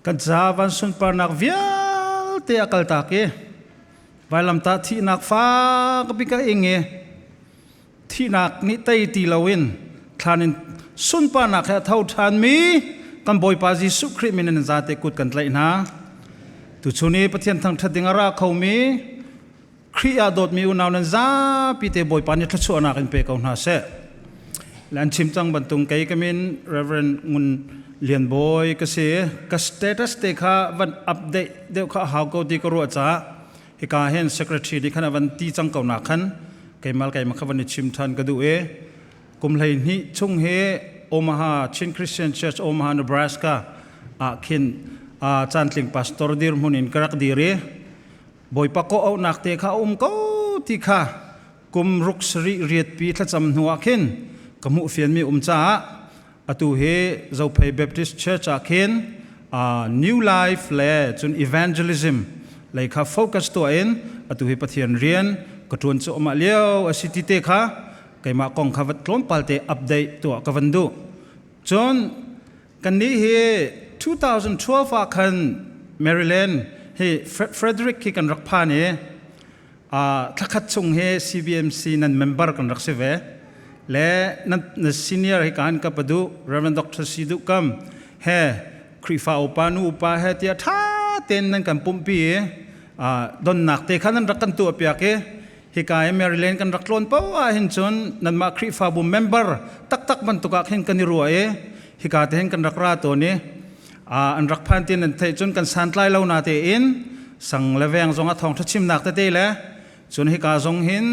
Kan ca van sunparnak vialte a kaltak i vailamtah thihnak fak bik a ing i thihnak nih tei ti loin thlan in sunparnak he a tho ṭhanmi kan Bawipa Jesuh Khrih min in zate kut kan tlaih hna. Tuchun i Pathian thangṭhat ding a ra khomi Khrih ah dawtmi unau nan zapi te Bawipa nih thluachuahnak in pe ko hna seh. Le an chim cang bantung kei ka min Reverend Ngun Lian Bawi ka si. Ka status te kha van update deuh kha hau ko ti ka ruah caah hika hin secretary nih khan a van ti cang ko na khan keimal keimah kha van i chim than ka duh i kum 12 chung hi Omaha Chin Christian Church Omaha Nebraska ah khin cantling pastor dirhmun in ka rak dir i Bawipa kawh auhnak te kha a um ko ti kha kum ruk sarih riatpi thlacam hnu ah khin ka hmuh fianmi um caah atu hi Zophei Baptist Church ah khin New Life le cun evangelism lei kha focus tuah in atu hi Pathian rian ka ṭuan cu amah lio a si ti te kha keimah kong kha tlawmpal te update tuah ka van duh. Cun Kannih hi 2012 ah khan Maryland hi Frederick hi kan rak phan i thlakhat chung hi CBMC nan member kan rak si ve. Le nan senior hi kan ka padu Reverend Dr. Sidu Kam he Khrihfa upa nu upa he tiah tha tein nan kan pumpi i donnak te kha nan rak kan tuah piak i hika i Maryland kan rak tlawn paoh ah hin cun nanmah Khrihfabu member taktak bantuk ah khin kan i ruah i hika te hin kan rak ra tawn i an rak phan tin an theih cun kan santlai lo na tein sang le veng zong ah thawngṭha chimnak tete le cun hika zong hin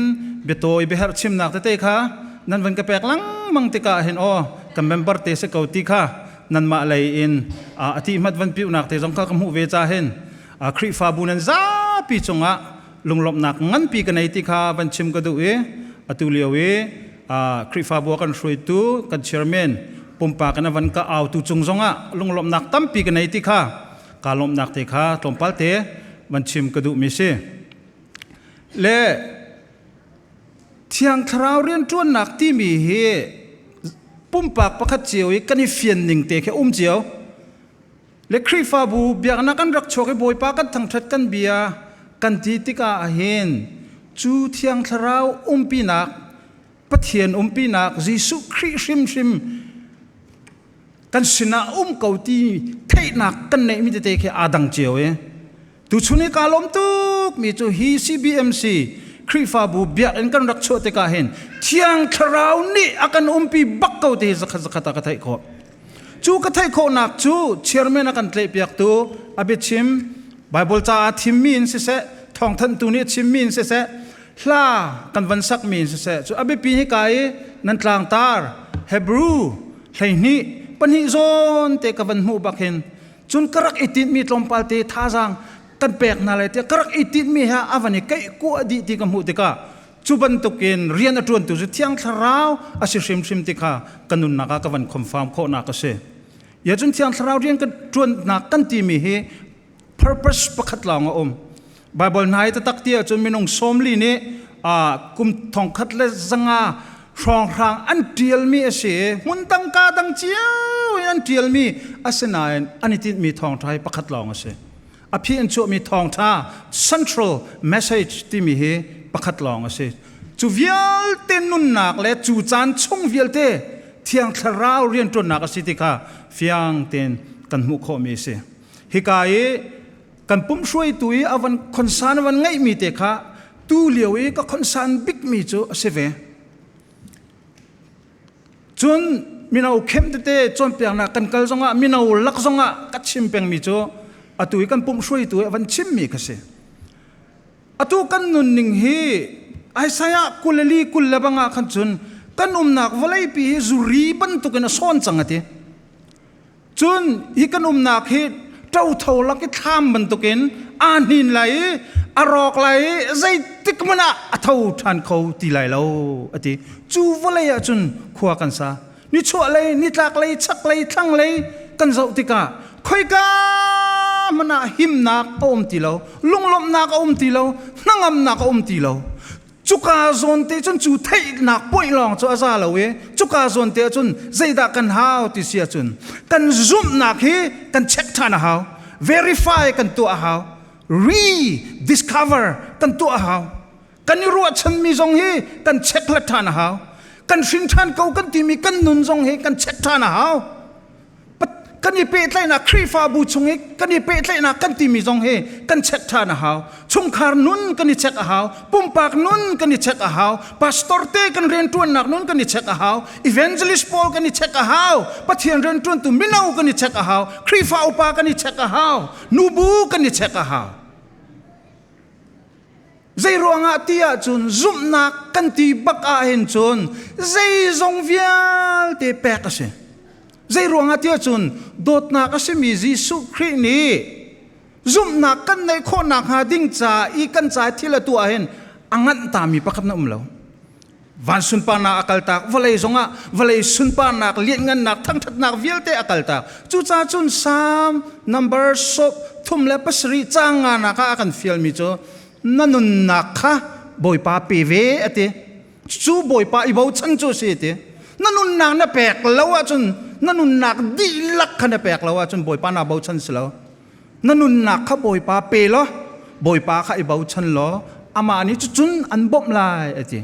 biatawi biaherh chimnak tete kha nan van ka pek lengmang tikah hin aw kan member te si ko ti kha nanmah lei in a ti hmat van piuhnak te zong kha ka hmuh ve ca hin Khrihfabu nan zapi cungah lunglawmhnak nganpi ka nei ti kha van chim ka duh i atu lio i Khrihfabu kan hruaitu kan chairman pumpak in a van ka autu cung zongah lunglawmhnak tampi ka nei ti kha ka lawmhnak te kha tlawmpal te van chim ka duh mi si le Thiang Thlarau rianṭuannak timi hi pumpak pakhat cio i kan i fian ning te khi um cio. Le Khrihfabu biaknak kan rak chuak i Bawipa kan thangṭhat kan bia kan ti tikah ahhin cu Thiang Thlarau umpinak Pathian umpinak Jesuh Khrih hrimhrim kan sinah um ko ti theihnak kan neihmi tete khi aa dang cio i tuchun i kaa lawm tuk mi cu hi CBMC Khrihfabu biakinn kan rak chuah tikah hin Thiang Thlarau nih a kan umpi bak ko ti hi zakhat zakhat ah ka theih khawh. Cu ka theih khawhnak cu chairman a kan tlaihpiaktu a biachim Bible caah thimmi in siseh thawngthanhtu nih a chimmi in siseh hla kan van sakmi in siseh cu a biapi hi ka i nan tlangtar Hebrew 12 pahnih zawn te ka van hmuh bak hin cun ka rak i tinhmi tlawmpal te thazaang kan pek hna lai tiah ka rak i tinhmi he a van i keih kuah dih ti ka hmuh tikah Cu bantukin rian a ṭuantu cu Thiang Thlarau a si hrimhrim ti kha ka nunnak ah ka van confirm khawhnak a si. Ya cun Thiang Thlarau rian kan ṭuannak kan timi hi purpose pakhat lawng a um. Bible hna hi taktak ti ahcun minung 40 nih kum 1500 hrawnghrang an ṭialmi a si i hmun dang ka dang cio in an ṭialmi asinain an i tinhmi thawngṭha hi pakhat lawng a si. A phi an chuahmi thawngṭha central message timi hi pakhat lawng a si. Cu vialte nunnak le cu caan chung vialte Thiang Thlarau rianṭuannak a si ti kha fiang tein kan hmuh khawhmi a si. Hika i kan pumhruaitu i a van khonsan a van ngeihmi te kha tu lio i ka khonsan bikmi cu a si ve. Cun mino khem tete cawnpiaknak kan kal zongah mino lak zongah ka chim pengmi cu atu i kan pumh hruaitu i a van chimmi kha si. Atu kan nunning hi Isaiah 44 kul le bang ah khan cun kan umnak vawleipi hi zuri bantukin a sawn cang a ti. Cun hi kan umnak hi ṭotho lak i thlam bantukin aa hnin lai i a rawk lai i zeitik hmanh ah a tho ṭhan kho ti lai lo a ti. Cu vawlei ah cun khua kan sa. Nichuah lei, nitlak lei, chak lei, thlang lei kan zoh tikah khoika hmanh ah himnak a um ti lo, lunglawmhnak a um ti lo, hnangamnak a um ti lo. Cuka zawn te cun cu theihnak point lawng cu a za lo i cuka zawn te ahcun zeidah kan hau ti si ahcun kan zumhnak hi kan check ṭhan a hau. Verify kan tuah a hau. Rediscover kan tuah a hau. Kan i ruahchanmi zong hi kan check hlat ṭhan a hau. Kan hrin ṭhan ko kan timi kan nun zong hi kan check ṭhan a hau. Kan i pehtlaihnak Khrihfabu chung i kan i pehtlaihnak kan timi zong hi kan check ṭhan a hau. Chungkhar nun kan i check a hau. Pumpak nun kan i check a hau. Pastor te kan rianṭuannak nun kan i check a hau. Evangelist pawl kan i check a hau. Pathian rianṭuantu mino kan i check a hau. Khrihfa upa kan i check a hau. Nubu kan i check a hau. Zei ruangah ti ahcun zumhnak kan ti bak ahhin cun zeizong vialte pek a si. Zei ruangah ti ahcun dawtnak a simi Jesuh Khrih nih zumhnak kan neih khawh nakhnga ding ca i kan ca thil a tuah ahhin a nganh tami pakhat na um lo. Van sunparnak a kaltak, vawlei zongah vawlei sunparnak, lianngannak, thangṭhatnak vialte a kaltak. Cucaah cun Salm number 37 caang nganak ah a kan fialmi cu na nunnak kha Bawipa pe ve a ti. Cu Bawipa i bochan cu a si a ti. Na nunnak na pek lo ahcun na nunnak dihlak kha na pek lo ahcun Bawipa naa bochan si lo. Na nunnak kha Bawipa pe law Bawipa kha i bochan law amah nih cucun an bawmh lai a ti.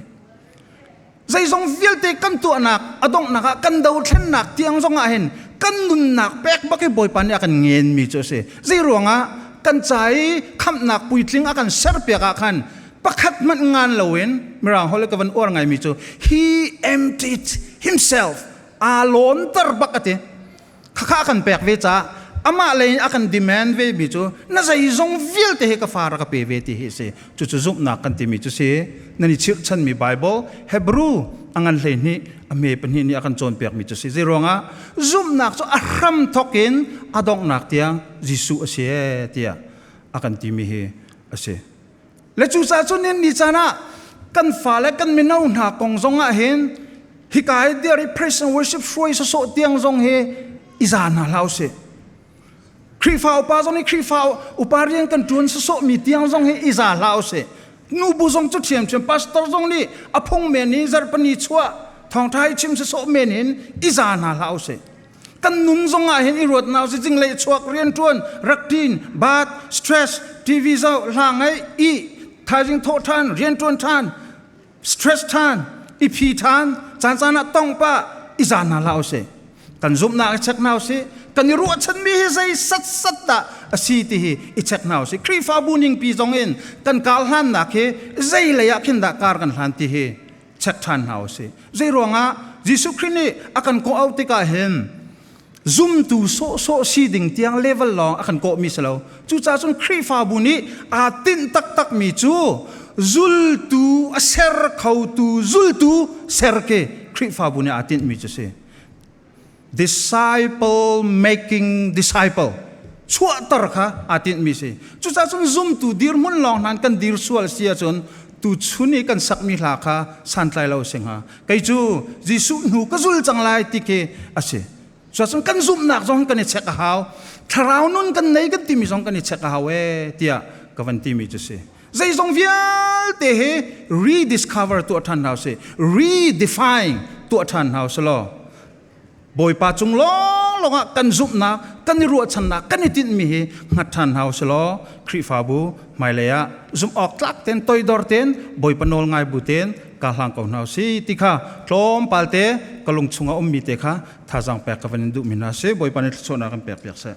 Zeizong vialte kan tuahnak a donghnak ah kan dothlennak tiang zong ah hin kan nunnak pek bak hi Bawipa nih a kan ngenmi cu a si. Zei ruangah kan ca i khamhnak puitling a kan serpiak ah khan pakhat hmanh ngan loin Mirang holh ka van uar ngaimi cu he emptied himself aa lawnter bak a ti. Khakha a kan pek ve caah amah lei in a kan demand ve mi cu na zeizong vialte hi ka fa rak ka pe ve ti hi a si. Cucu zumhnak kan timi cu si. Nan i chirhchanmi Bible Hebrew a ngan 12 a hme pahnih nih a kan cawnpiakmi cu si. Zeiruangah zumhnak cu a hram thawk in a donghnak tiang Jesuh a si ee tiah a kan timi hi a si. Le cucaah cun ni caan ah kan fale kan mino hna kong zong ah hin hika i dir i praise and worship hruai sawsawh tiang zong hi i za hna hlah usih. Khrihfa upa zong nih Khrihfa upa rian kan ṭuan sawsawh mi tiang zong hi i za hlah usih. Nubu zong cu ṭhiamṭhiam pastor zong nih a phung men in zarhpini chuah thawngṭha i chim sawsawh men hin i za hna hlah usih. Kan nun zong ah hin i ruat na usih zinglei chuak rianṭuan rakṭin bat stress TV zoh hla ngaih i thaizing thawh ṭhan rianṭuan ṭhan stress ṭhan i phi ṭhan caan caan ah tong pah i za hna hlah usih. Kan zumhnak i check hna usih. Kan i ruahchanmi hi zei sat sat dah a si ti hi i check hna usih. Khrihfabu ningpi zong in kan kar hlannak hi zei lei ah khin dah kar kan hlan ti hi check ṭhan hna usih. Zei ruangah Jesuh Khrih nih a kan kawh auh tikah hin zumtu sawhsawh si ding tiang level lawng a kan kawhmi si lo. Cucaah cun Khrihfabu nih aa tinh taktakmi cu zultu a ser khotu zultu ser khi Khrihfabu nih aa tinhmi cu si. Disciple making disciple chuahter kha aa tinhmi si. Cucaah cun zumtu dirhmun lawng hna kan dir sual si ahcun tuchun i kan sakmi hla kha santlai lo si hnga. Kei cu Jesuh hnu ka zul cang lai ti khi a si. Cuacun kan zumhnak zong kan i check a hau. Thlarau nun kan nei kan timi zong kan i check a hau ee tiah ka van timi cu si. Zeizong vialte hi rediscover tuah ṭhan hna usih. Redefine tuah ṭhan hna usih law Bawipa cung lawnglawng ah kan zumhnak, kan i ruahchannak, kan i tinhmi hi hngat ṭhan hna usih law Khrihfabu hmailei ah zumh awk tlak tein toidor tein Bawipa nawl ngai bu tein ka hlang ko hna usih ti kha tlawmpal te ka lung chungah ummi te kha thazaang pek ka van in duhmi hna si. Bawipa nih thluachuahnak kan pek piak seh.